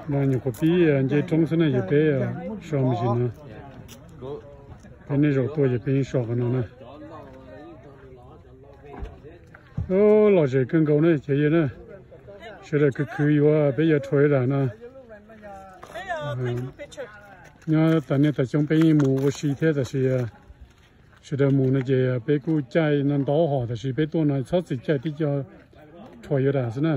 No nyuam qhuav pib nce roob xwb na, yog peb so me ntsis no, peb nej zaum tuaj ces peb yeej so qhov no na. Lom zem kawg nkaus na cov yawg na, sawv daws khwv khwv yuav peb yuav Toyota no. Nyob tas niaj tas xyoo peb yeej mus ua si thiab, tab sis sawv daws mus no ces peb kuj caij no ntau hom, tab sis peb tuaj no txhob txwm caij tib co Toyota xwb na.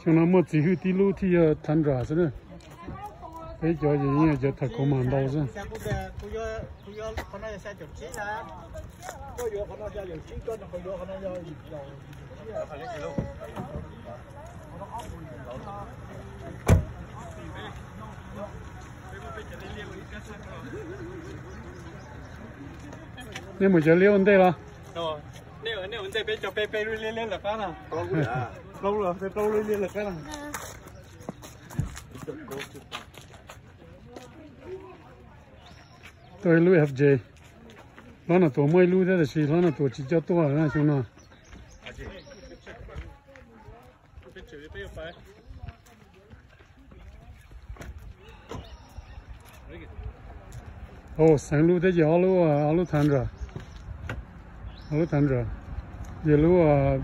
Xyoo no muaj txiv hwj tib lub thiaj yog Tundra xwb na. Peb cov ces yeej yog cov Tacoma ntau xwb. Nej mus cov liab ua ntej los? Nej ua ntej peb cov peb peb lub liab liab lawm qab na. Plaub lub, peb plaub lub liab liab lawm qab na. Tuaj ib lub F J. Hlob Nom Tuam muaj ib lub thiab tab sis Hlob Nom Tuam tsis coj tuaj na xyoo no. Xeev lub thiab ces ob lub, ob lub Tundra, ob lub Tundra. Yog lub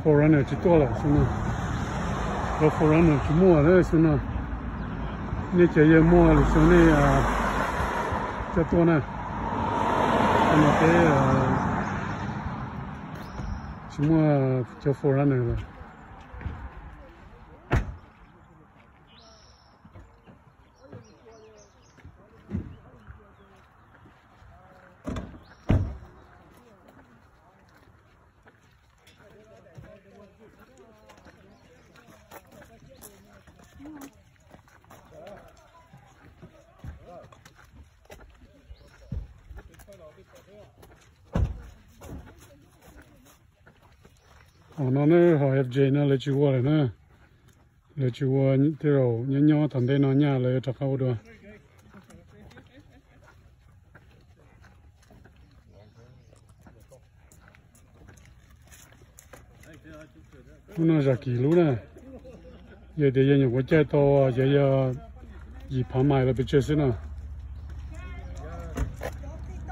four runner tsis tuaj lawm xyoo no, lub four runner tsis muaj lawm xyoo no. Nej cov yawg muaj lwm xyoo nej coj tuaj na. Xyoo no peb tsis muaj cov four runner lawm. Hom no na, hom F J no lawv tsis ua lawm na. Lawv tsis ua, tej zaum nyob nyob tom ntej no nyaj lawv rov qab ua dua. Lub no zam kim lub na. Yog tias yog nyuam qhuav caij tau ces yog yim phav mais los pes tsawg xwb no.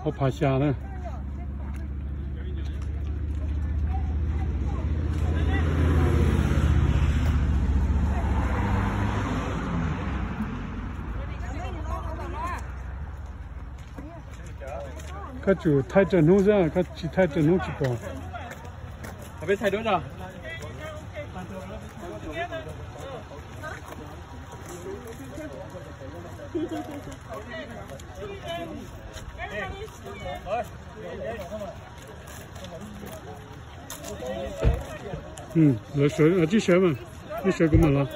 Ob phav xya na. Koj tsum thaij raws hnub xwb, koj tsis thaij raws hnub tsis pom. Lawv sawv, tsis sawv mas, tsis sawv kuv mam los.